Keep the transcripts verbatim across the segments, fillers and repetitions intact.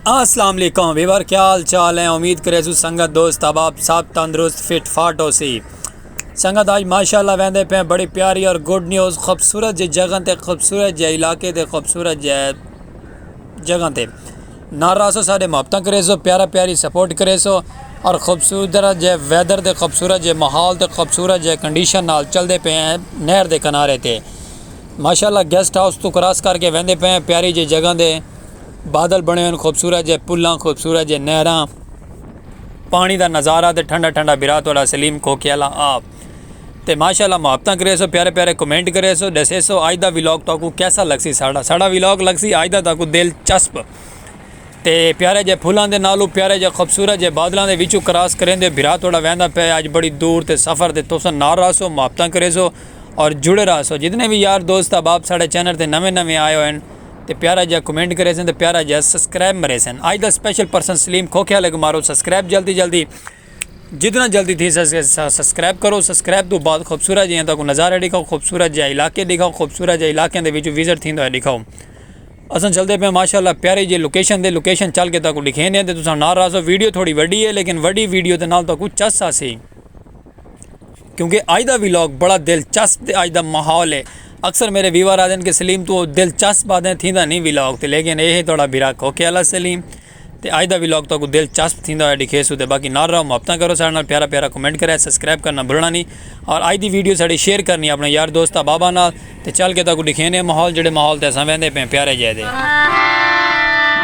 السلام علیکم ویور، کیا حال چال ہیں؟ امید کریسوں سنگت، دوست احباب سب تندرست فٹ فاٹ ہوسی۔ سنگت، آج ماشاءاللہ ویندے پئے ہیں بڑی پیاری اور گڈ نیوز، خوبصورت جے جگہ تے، خوبصورت جے علاقے تے، خوبصورت جے جگہ تے۔ نال رہسو، ساڈے محبتاں کریسو، پیارا پیاری سپورٹ کریسو اور خوبصورت جے ویدر تے، خوبصورت جے ماحول تے، خوبصورت جے کنڈیشن نال چلدے پئے ہیں نہر دے کنارے تے۔ ماشاءاللہ گیسٹ ہاؤس توں کراس کر کے ویندے پئے ہیں پیاری جے جگہ دے۔ بادل بنے ہوئے، خوبصورت جے پلاں، خوبصورت جے نہراں، پانی دا نظارہ تے ٹھنڈا ٹھنڈا بھرا تہاڈا سلیم کھوکھے والا آپ۔ تے ماشاءاللہ محبتاں کریسو، پیارے پیارے کمنٹ کریسو، ڈسیسو اج دا ولاگ تہاکوں کیسا لگسی ساڈا۔ ساڈا ولاگ لگسی اج دا تہاکوں دلچسپ۔ تے پیارے جے پھلاں دے نالوں، پیارے جے خوبصورت جے بادلاں دے وچوں کراس کریندے بھرا تہاڈا ویندا پئے اج بڑی دور تے سفر تے۔ تساں نال رہسو، محبتاں کریسو اور جڑے رہسو۔ جتنے بھی یار دوست احباب ساڈے چینل تے نویں نویں آئے ہوئے ہن، تے پیارا جیہا کمنٹ کریسن تے پیارا جیہا سبسکرائب مریسن۔ اج دا سپیشل پرسن سلیم کھوکھے والے کوں مارو سبسکرائب جلدی جلدی، جتنا جلدی تھی سکے سا-، سبسکرائب کرو۔ سبسکرائب توں بعد خوبصورت جیہاں تہاکوں نظارے ڈکھاؤ، خوبصورت جیہا علاقے ڈکھاؤ، خوبصورت جیہے علاقیاں دے وچ وزٹ تھیندا ہویا ڈکھاؤ۔ اساں چلدے پئے ماشاءاللہ پیاری جیہی لوکیشن تے، لوکیشن چل کے تہاکوں ڈکھیندے ہیں تے تساں نال رہسو۔ ویڈیو تھوڑی وڈی ہے لیکن وڈی ویڈیو دے نال تہاکوں چس آسی۔ کیونکہ اج دا ولاگ بڑا دلچسپ تے اج دا ماحول ہے۔ اکثر میرے ویور آدھن کہ سلیم تو دلچسپ آدھے تھیندا نہیں ولاگ تے، لیکن اے ہے تہاڈا بھرا کھوکھے والا سلیم۔ تے اج دا ولاگ تہاکوں دلچسپ تھیندا ہویا ڈکھیسوں تے باقی نال رہو، محبتاں کرو ساڈے نال، پیارا پیارا کمنٹ کرے، سبسکرائب کرنا بھلنا نہیں اور اج دی ویڈیو ساڈی شیئر کرنی اپنے یار دوست احباباں نال۔ تے چل کے تہاکوں ڈکھینے ماحول، جیہڑے ماحول تے اساں ویندے پئے ہیں پیارے جیہے دے۔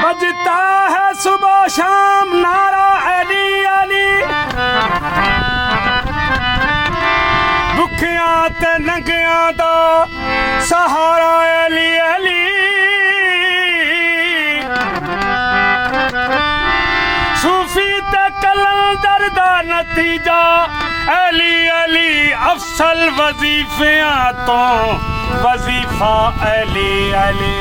بجتا ہے صبح شام نعرہ علی علی، بکھیاں تے ننگیاں دا سہارا علی علی۔ صوفی تے قلندر دا نتیجہ علی علی، افضل وظیفیاں توں وظیفہ علی علی۔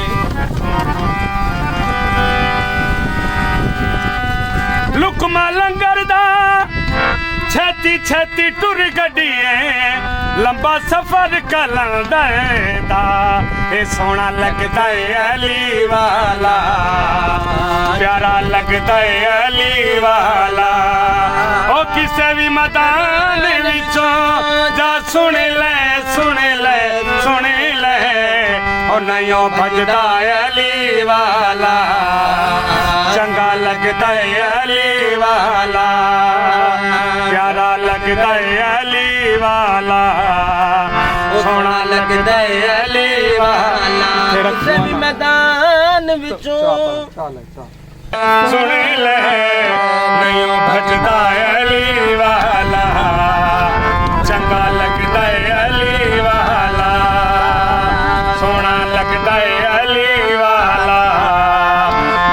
لقمہ لنگر دا چھتی چھتی ٹر گڈیے، لمبا سفر قلندر دا، اے سوہنا لگدا اے علی والا، پیارا لگدا اے علی والا۔ او کسے وی میدان وچوں جا سن لے، سن لے، سن لے، او نہیں او بھجدا علی والا، چنگا لگدا اے علی والا، پیارا لگدا اے علی والا، سوہنا لگدا اے علی والا۔ کسے وی میدان وچوں سن لے، نہیں او بھجدا علی والا، چنگا لگدا علی والا، سوہنا لگدا علی والا،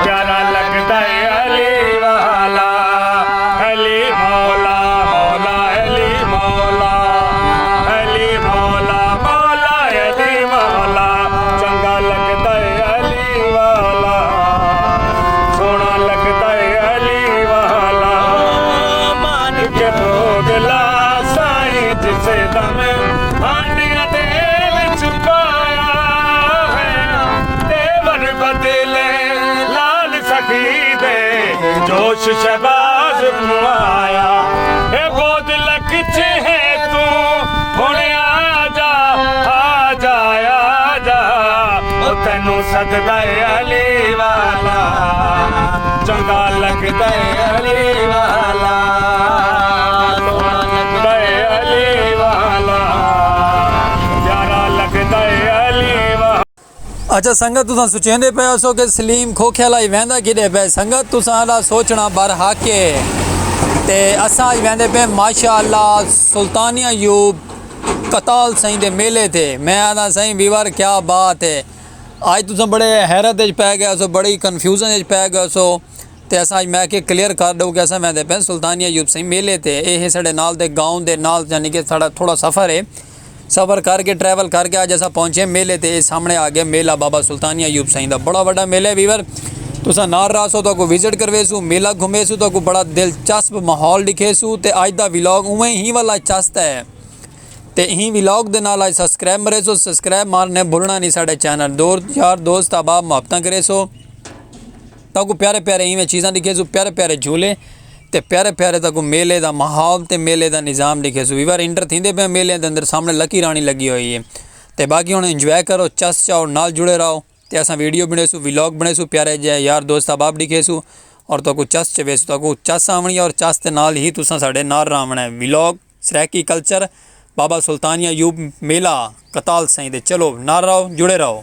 پیارا لگدا علی والا۔ علی مولا، مولا علی مولا، علی مولا، مولا علی مولا، چنگا لگدا علی والا، سوہنا لگدا علی والا۔ مان کے بھوگ لا سائیں جس دم ہانیاں دے وچ پایا ہے، تیور بدلے لال سخی دے، جوش شہباز کوں آیا۔ اے بود لکچ ہے توں ہن آ جا، آ جا، آ جا، او تینوں سددا اے علی والا، چنگا لگدا اے علی والا، سوہنا لگدا اے علی والا، پیارا لگدا اے علی والا۔ اچھا سنگت، تساں سوچیندے پئے ہوسو کہ سلیم کھوکھے والا ہی ویندا کیڈے پئے۔ سنگت، تساں دا سوچنا برحق ہے۔ تے اساں اج ویندے پئے ماشاءاللہ سلطان ایوب کتال سائیں دے میلے تے۔ میں آہدا سائیں ویور کیا بات ہے۔ اج تساں بڑے حیرت وچ پے گئے ہوسو، بڑی کنفیوژن وچ پے گئے ہوسو۔ تے اساں اج میں کہ کلیئر کر ڈوں کہ اساں ویندے پئے سلطان ایوب سائیں میلے تے۔ اے ہے ساڈے نال دے گاؤں دے نال، یعنی کہ ساڈا تھوڑا سفر ہے۔ سفر کر کے، ٹریول کر کے اج اساں پہنچے میلے تے۔ اے سامنے آ گئے میلہ بابا سلطان ایوب سائیں دا، بڑا وڈا میلہ ہے ویور۔ تساں نال رہسو، تہاکوں وزٹ کرویسوں، میلہ گھمیسوں، تہاکوں بڑا دلچسپ ماحول ڈکھیسوں۔ تے اج دا ولاگ اوویں ہی والا چس تے ہے۔ تے ایں ولاگ دے نال اج سبسکرائب مریسو، سبسکرائب مارنے بھلنا نہیں ساڈے چینل۔ دور یار دوست احباب محبتاں کریسو۔ تہاکوں پیارے پیارے ایویں چیزاں ݙکھیسوں، پیارے پیارے جھولے تے پیارے پیارے تہاکوں میلے دا ماحول تے میلے دا نظام ݙکھیسوں۔ ویور انٹر تھیندے پئے میلے دے اندر، سامݨے لکی راݨی لڳی ہوئی ہے۔ تے باقی ہݨ انجوائے کرو، چس چاؤ، نال جڑے رہو۔ تے اساں ویڈیو بݨیسوں، ولاگ بݨیسوں، پیارے جیہے یار دوست احباب ݙکھیسوں اور تہاکوں چس چویسوں، تہاکوں چس آوݨی ہے اور چس دے نال ہی تساں ساݙے نال رہوݨا ہے۔ ولاگ سرائیکی کلچر، بابا سلطان ایوب میلہ، قتال سئیں دے۔ چلو نال رہو، جڑے رہو۔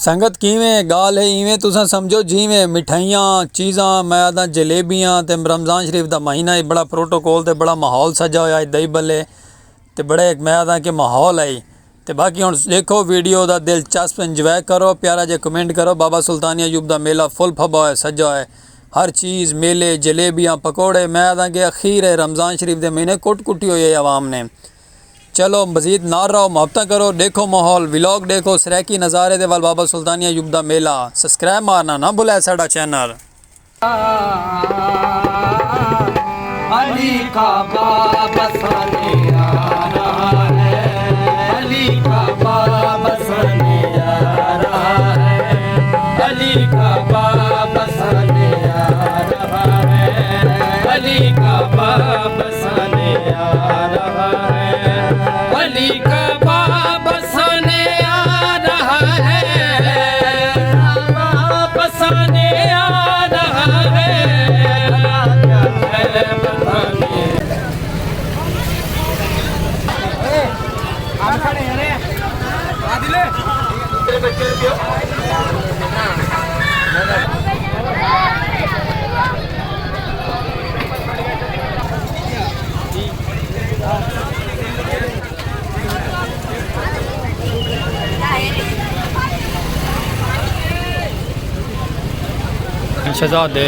سنگت کیویں ڳالھ ہے ایویں تساں سمجھو جیویں مٹھائیاں، چیزاں، میں آہداں جلیبیاں تے رمضان شریف دا مہینہ ہے، بڑا پروٹوکول تے بڑا ماحول سجا ہویا ہے، دہی بلے تے بڑے میں آہداں کہ ماحول ہے۔ تے باقی ہݨ ݙیکھو ویڈیو دا دلچسپ انجوائے کرو، پیارا جیہا کمنٹ کرو۔ بابا سلطان ایوب دا میلہ فل پھبا ہویا سجا ہویا ہے، ہر چیز، میلے، جلیبیاں، پکوڑے، میں آہداں کہ اخیر ہے رمضان شریف دے مہینے، کٹ کٹی ہوئی ہے عوام نے۔ چلو مزید نال رہو، محبتاں کرو، ݙیکھو ماحول، ولاگ ݙیکھو، سرائیکی نظارے دے ول بابا سلطان ایوب دا میلہ۔ سبسکرائب مارنا نہ بھلائے ساݙا چینل۔ علی کا باب سامنے آ رہا ہے، علی کا باب سامنے آ رہا ہے، علی کا باب سامنے آ رہا ہے، علی کا باب سامنے آ رہا ہے، علی کا باب سامنے آ رہا ہے، باب سامنے آ رہا ہے، کیا ہے پتہ نہیں۔ شہزادے۔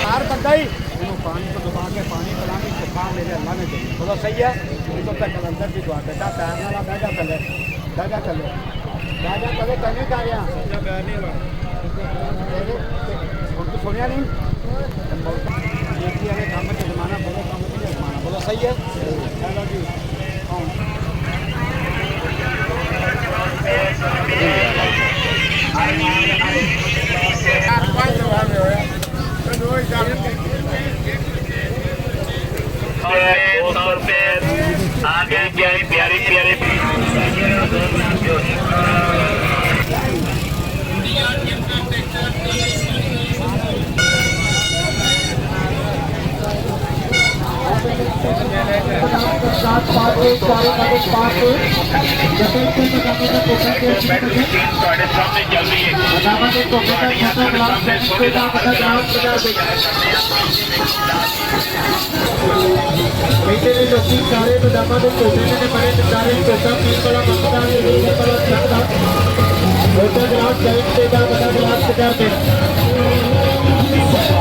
ہر بندہ ہی انہوں پانی کو دبا کے پانی پلانے، شفا میرے اللہ نے دینی۔ بولو صحیح ہے؟ اس وقت قلندر دی دعا، بیٹا پیار نال آ، بیٹھ جا تلے، بیٹھ جا تلے، بیٹھ جا تلے، تینوں کہہ رہا۔ تیرے، ہن تو سنیا نہیں؟ نیکی والے کام تے زمانہ، برے کام تے نہیں زمانہ۔ بولو صحیح ہے؟ چلو جی۔ ہاں۔ آگے پیاری پیاری پیاری میݙے لوکی سارے باداماں دے ٹوٹے نے بڑے بیچارے ٹوٹا پین والا مقصد ہے، یہ والا چھت تھا۔ چھوٹا گلاس چاہیے تے دا بڑا گلاس کدھر دے؟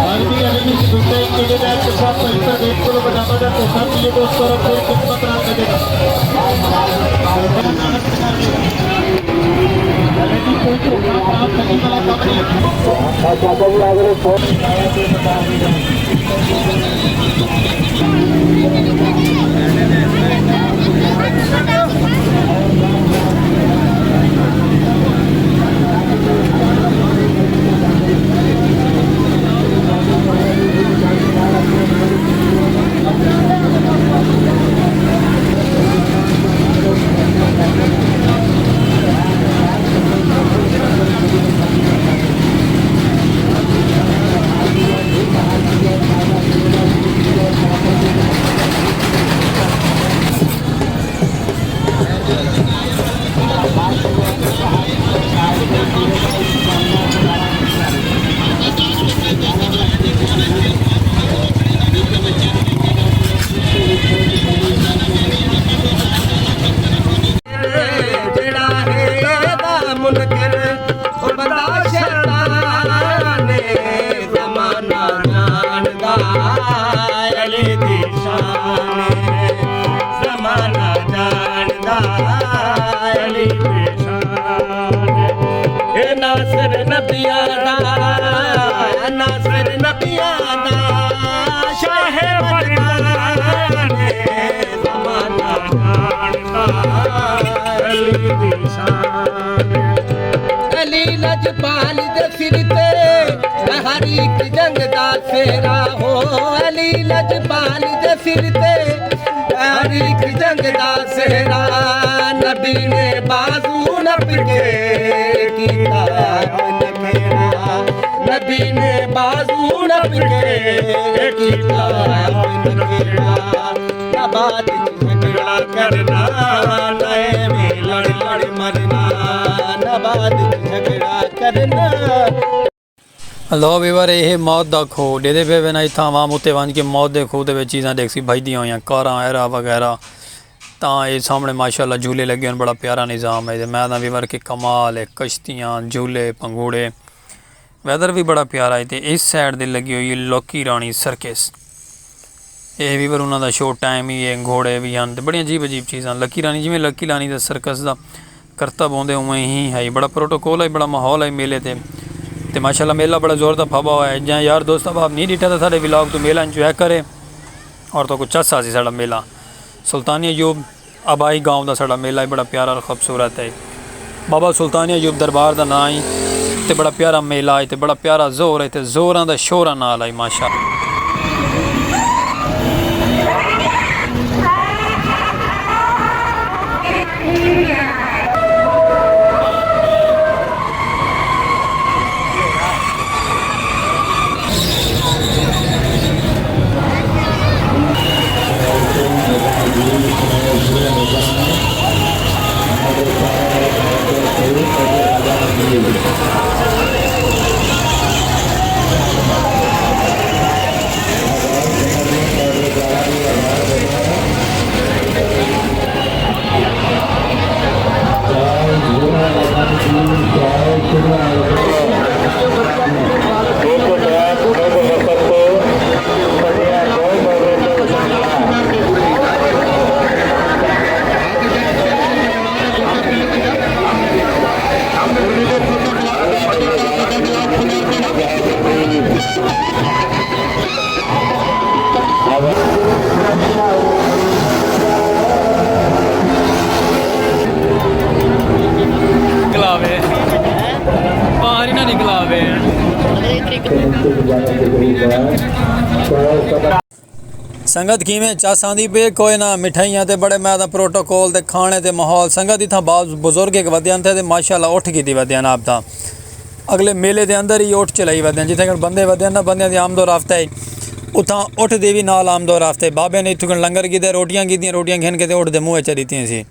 عربی عربی سکوٹا ایک کلے دا ایک سو پچہتر ریٹ کو باداماں دا ٹوٹا پیے دوستو، اور پھر قسمت رات دے۔ جیڑھا ہے دا منکر، او بندہ شیطان ہے، زمانہ جاندا علی دی شان ہے، زمانہ جاندا علی دی شان ہے۔ اے ناصر نبیاں دا، ناصر نبیاں دا، شاہ مردان ہے، زمانہ جاندا علی دی شان۔ علی لجپال دے سر تے ہر ہک جنگ دا سہرا ہو، علی لجپال دے سر تے ہر ہک جنگ دا سہرا۔ نبی نے بازو نپ کے کیتا نخیرا، نبی نے بازو نپ کے کیتا نخیرا۔ نہ بعد وچ جھگڑا کرنا، نہ ایویں لڑ لڑ مرنا، نہ بعد وچ جھگڑا کرنا۔ لو ویور، اے ہے موت دا کھوہ، ݙیہدے پئے وینا اتھاں عوام اتے ونڄ کے موت دے کھوہ دے وچ چیزاں ݙیکھسی بھڄدیاں ہوئیاں، کاراں، ایرا وغیرہ۔ تاں اے سامݨے ماشاءاللہ جھولے لڳے ہن، بڑا پیارا نظام ہے۔ تے میں آہداں ویور کہ کمال ہے، کشتیاں، جھولے، پنگھوڑے۔ ویدر وی بڑا پیارا ہے۔ تے اس سائیڈ تے لڳی ہوئی ہے لکی رانی سرکس۔ اے ویور انہاں دا شو ٹائم ہی ہے، گھوڑے وی ہن تے بڑیاں عجیب عجیب چیزاں۔ لکی رانی، جیویں لکی رانی دا سرکس دا کرتب ہوندے اونویں ہی ہے۔ بڑا پروٹوکول ہے، بڑا ماحول ہے میلے تے۔ تے ماشاءاللہ میلہ بڑا زور دا پھبا ہویا ہے۔ جے یار دوست احباب نہیں ݙٹھا تاں ساݙے ولاگ توں میلہ انجوائے کرے اور تہاکوں چس آسی ساݙا میلہ۔ سلطانی ایوب آبائی گاؤں دا ساݙا میلہ ہے، بڑا پیارا اور خوبصورت ہے۔ بابا سلطانی ایوب دربار دا ناں ہے تے بڑا پیارا میلہ ہے تے بڑا پیارا زور ہے تے زوراں دا شوراں نال ہے ماشاءاللہ۔ سنگت کیویں چس آندی پئی؟ کوئی نہ، مٹھائیاں تے بڑے، میں تاں پروٹوکول تے کھانے تے ماحول۔ سنگت اتھاں بعض بزرگ ہک ودیاں تھے تے ماشاءاللہ اٹھ کیتی ودیاں آپ تاں۔ اگلے میلے دے اندر ہی اٹھ چلائی ودیاں، جتھاں کن بندے ودیاں نا، بندیاں دی آمد و رفت ہے، اتھاں اٹھ دی وی نال آمد و رفت ہے۔ بابے نے اتھوں کن لنگر کیتے، روٹیاں کیتیاں، روٹیاں گھن کے تے اٹھ دے منہ اچ ݙتیاں سی۔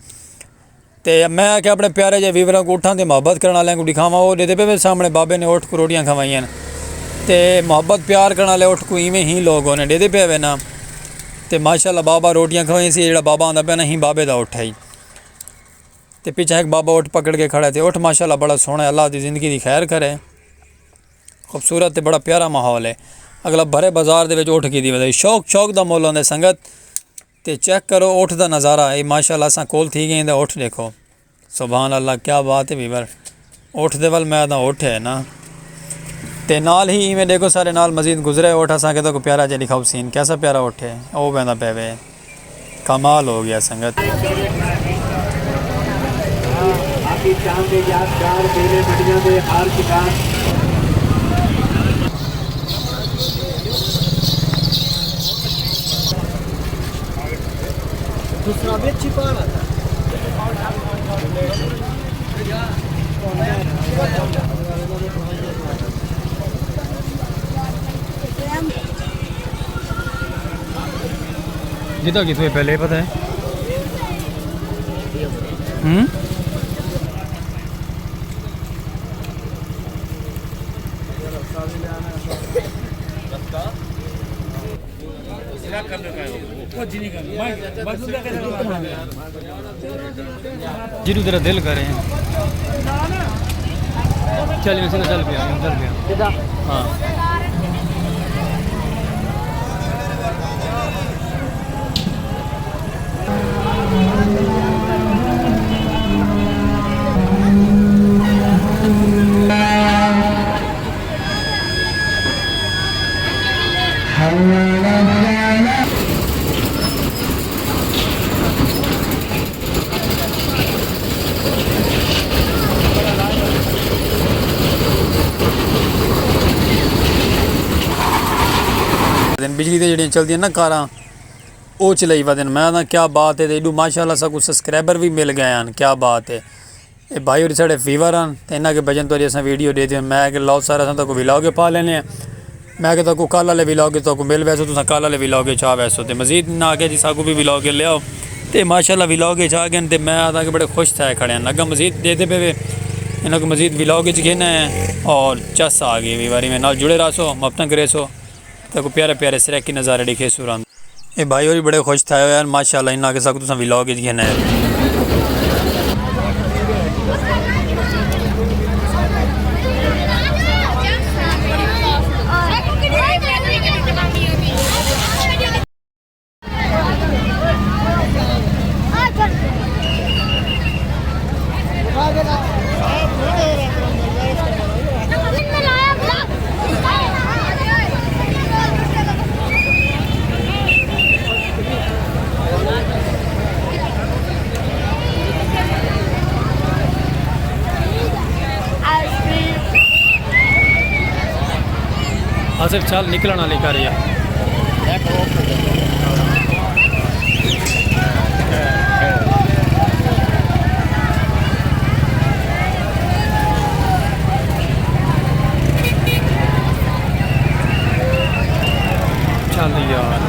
تے میں آکھیا اپݨے پیارے جے ویوراں کوں، اٹھاں دی محبت کرݨ آلیاں کوں ݙکھاواں، او ݙیہدے پئے وے سامݨے بابے نے اٹھ کوں روٹیاں کھوائیاں۔ تے محبت پیار کرݨ آلے اٹھ کوں ایویں ہی لوگ ہونے ݙیہدے پئے وے نا۔ تے ماشاءاللہ بابا روٹیاں کھوائیں سی، جیڑھا بابا آندا پیا نا، ہی بابے دا اٹھ ہے۔ تے پچھے ہک بابا اٹھ پکڑ کے کھڑا ہے، تے اٹھ ماشاءاللہ بڑا سوہݨا ہے، اللہ دی زندگی دی خیر کرے۔ خوبصورت تے بڑا پیارا ماحول ہے۔ اگلا بھرے بازار دے وچ اٹھ کیتی ودے، شوق شوق دا مول ہوندے سنگت۔ تے چیک کرو اٹھ دا نظارہ، اے ماشاءاللہ اساں کول تھی ڳئے ہیں، اٹھ ݙیکھو۔ سبحان اللہ، کیا بات ہے ویور۔ اٹھ دے ول میں آہداں اٹھ ہے نا۔ تے نال ہی ایویں ݙیکھو سارے نال مزید گزرے اٹھ، اساں کیتے کو پیارا جے ݙکھاؤ سین، کیسا پیارا اٹھ ہے، او ویندا پئے وے۔ کمال ہو ڳیا سنگت۔ باقی شام دے یادگار میلے منڈیاں دے ہار شکار۔ دوسرا بھی اچھی پا رہا تھا۔ جدا کتھوں ہے پہلے پتہ ہے؟ ہوں؟ جدوں تیرا دل کرے۔ چل، میں سیدھا چل پیا، چل پیا۔ ہاں۔ بجلی تے جڑیاں چلدیاں نا کاراں، او چلائی ودن۔ میں آہداں کیا بات ہے، تے ایڈو ماشاءاللہ ساکوں سبسکرائبر وی مل گئے ہن، کیا بات ہے۔ اے بھائی ہوری ساڈے ویور ہن، تے انہاں کے بھجن تہاڈی اساں ویڈیو ڈیدے ہن۔ میں کہ لو سارا اساں تہاکوں ولاگ پا لینے ہیں۔ میں کہ تہاکوں کل والے ولاگ تہاکوں مل ویسو، تساں کل والے ولاگ اچ آ ویسو۔ تے مزید انہاں آکھیا جی ساکوں وی ولاگ لیاؤ۔ تے ماشاءاللہ ولاگ اچ آ گئے ہن، تے میں آہداں کہ بڑے خوش تھئے کھڑے ہن۔ اگاں مزید ڈیدے پئے وے، انہاں کوں مزید ولاگ اچ گھن آئے ہیں اور چس آ گئی وی واری میں نال جڑے رہسو، محبتاں کریسو۔ تہاکوں پیارے پیارے سرائیکی نظارے ݙکھیسوں رہندے۔ اے بھائی ہوری بڑے خوش تھئے ہوئے ہن، ماشاءاللہ، انہاں آکھیا ساکوں تساں ولاگ اچ گھن آئے۔ آصف چل نکلݨ والی کر یا۔ چل یار۔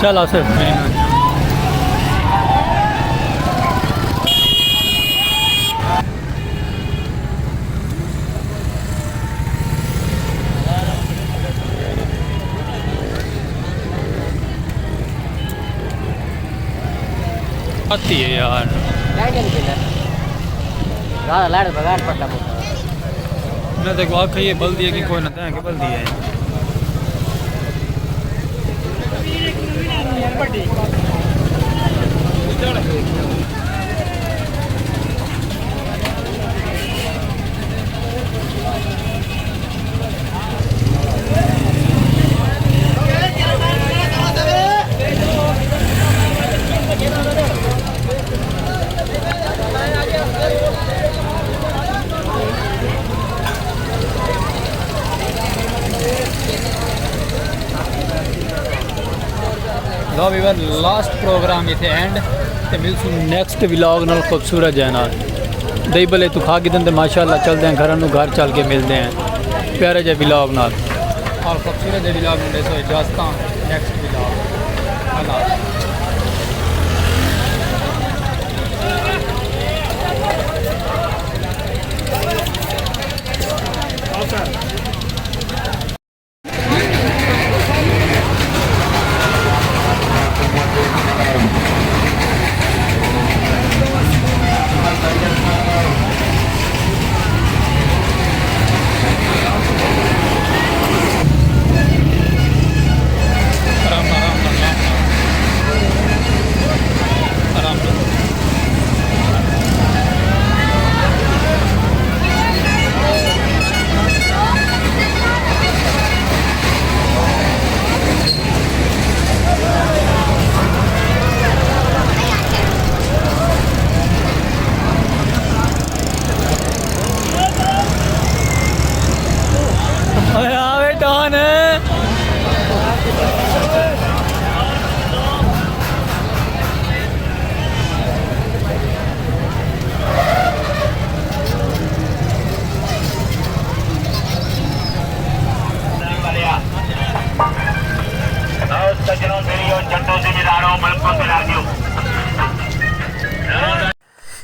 چل آصف۔ آتی ہے یار۔ زیادہ لڑ بغیر پٹا پٹا۔ نہ دیکھو، آ کھئیے بلدی ہے کہ کوئی نہ، تاں کہ بلدی ہے۔ لو ویور، لاسٹ پروگرام اتھے اینڈ، تے ملسوں نیکسٹ ولاگ نال، خوبصورت جے نال۔ دہی بلے توں کھا گھدن تے ماشاءاللہ چلدے ہیں گھراں نوں، گھر چل کے ملدے ہیں۔ پیارے جے ولاگ نال اور خوبصورت جے ولاگ نال ݙیسو اجازتاں۔ Next vlog. اللہ حافظ۔ اوئے آ وے ڈان۔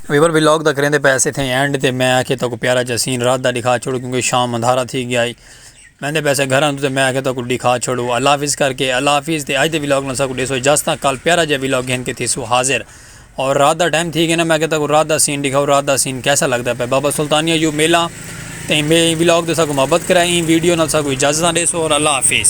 ویور ولاگ دا کریندے پئے سے تھے اینڈ، تے میں آکھے تاکوں پیارا جا سین رات دا ݙکھا چھوڑوں، کیونکہ شام اندھارا تھی ڳیا ہئی۔ ویندے پئے سے گھراں توں، تے میں آکھے تاکوں ݙکھا چھوڑوں۔ اللہ حافظ کر کے، اللہ حافظ، تے اڄ دے ولاگ نال ساکوں ݙیسو اجازتاں، کل پیارا جا ولاگ گھن کے تھیسوں حاضر۔ اور رات دا ٹائم تھی ڳیا نا، میں آکھے تاکوں رات دا سین ݙکھاؤ، رات دا سین کیسا لڳدا پئے۔ بابا سلطانیہ یو میلہ، تے میں ولاگ تے ساکوں محبت کرائے، ایں ویڈیو نال ساکوں اجازتاں ݙیسو اور اللہ حافظ۔